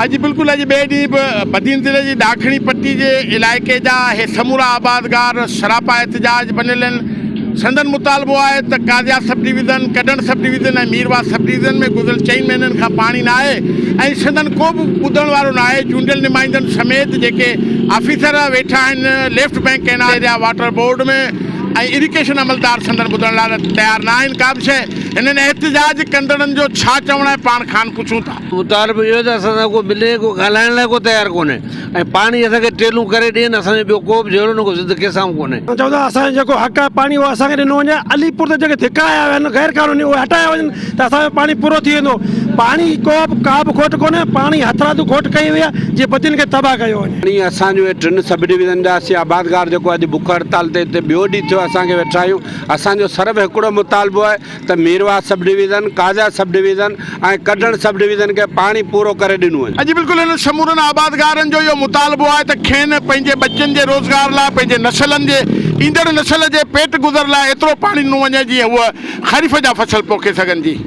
اڄ بلڪل اڄ ٻئي ڏينهن به بدين ضلعي جي ڏاکڻي پٽي جي علائقي جا اهي سمورا آبادگار سراپا احتجاج بنيل آهن. سندن مطالبو آهي ته Qazia sub division, Kadan sub division ۽ Mirwah sub division ۾ گذريل چئن مهينن کان پاڻي ناهي ۽ سندن ڪو به ٻڌڻ وارو ناهي، چونڊيل نمائندن سميت جيڪي آفيسر ويٺا آهن left bank canal area water board ۾ ۽ irrigation عملدار سندن ٻڌڻ لاء تيار ناهن ڪا به شيء هنن احتجاج ڪندڙن جو ڇا چوڻ آهي پاڻ کان پڇون ٿا. مطالبو اهو ته اسان سان ڪو ملي ڪو ڳالهائڻ لاء ڪو تيار ڪونهي ۽ پاڻي اسان کي ٽيلون ڪري ڏين اسان جو ٻيو ڪو به جهيڙو نه ڪو ضد ڪنهن سان به ڪونهي. اسان چئون ٿا اسان جو جيڪو حق آهي پاڻي اهو اسان کي ڏنو وڃي علي پور تي جيڪي ڌڪا آيا ويا آهن غير قانوني اهي هٽايا وڃن ته اسان جو پاڻي پورو ٿي ويندو پاڻي ڪو به ڪا به کوٽ ڪونهي پاڻي هٿرادو کوٽ ڪئي وئي آهي جيئن بدين کي تباهه ڪيو وڃي. پاڻي اسان جو اهي ٽن سب ڊويزن جا اسين آبادگار جيڪو اڄ بک هڙتال تي هتي ٻيو ڏينهن ٿيو اسان کي ويٺا آهيون اسان جو صرف هڪڙو مطالبو آهي ته Mirwah sub division, Qazia sub division ۽ Kadan sub division کي پاڻي پورو ڪري ڏنو وڃي. اڄ بلڪل هنن سمورن آبادگارن جو اهو مطالبو آهي ته کين پنهنجي ٻچن جي روزگار لاء پنهنجي نسلن جي ايندڙ نسل جي پيٽ گذر لاء ايترو پاڻي ڏنو وڃي جيئن هو خريف جا فصل پوکي سگهن جي.